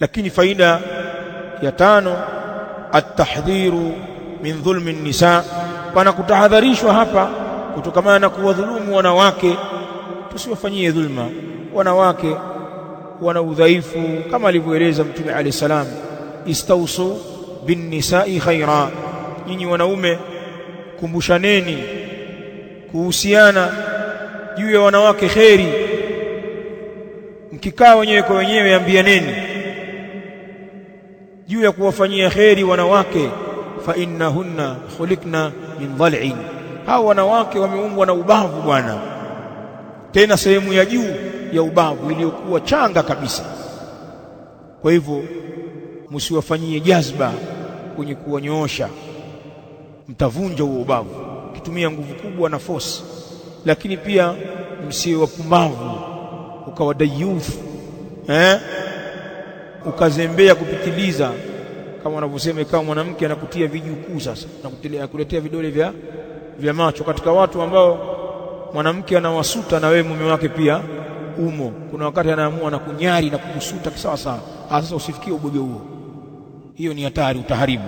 Lakini faida ya tano, at-tahdhiru min dhulmi nisa, pana kutahadharishwa hapa kutokamana na kuwadhulumu wanawake. Tusiwafanyie dhulma wanawake, wana udhaifu kama alivyoeleza Mtume alayhi salam, istausu bin nisai khaira, nyinyi wanaume kumbushaneni kuhusiana juu ya wanawake kheri. Mkikaa wenyewe kwa wenyewe, ambianeni juu ya kuwafanyia kheri wanawake. Fa innahunna khuliqna min dhal'in, hao wanawake wameumbwa na ubavu bwana, tena sehemu ya juu ya ubavu iliyokuwa changa kabisa. Kwa hivyo msiwafanyie jazba kwenye kuwanyoosha, mtavunja huo ubavu ukitumia nguvu kubwa na force. Lakini pia msiwe wapumbavu ukawa dayuth, ukazembea kupitiliza, kama wanavyosema, ikawa mwanamke anakutia vijukuu sasa na kuletea vidole vya macho. Katika watu ambao mwanamke anawasuta na wewe mume wake pia umo, kuna wakati anaamua na kunyari na kukusuta kisawa sawa. Sasa usifikie ubwege huo, hiyo ni hatari, utaharibu.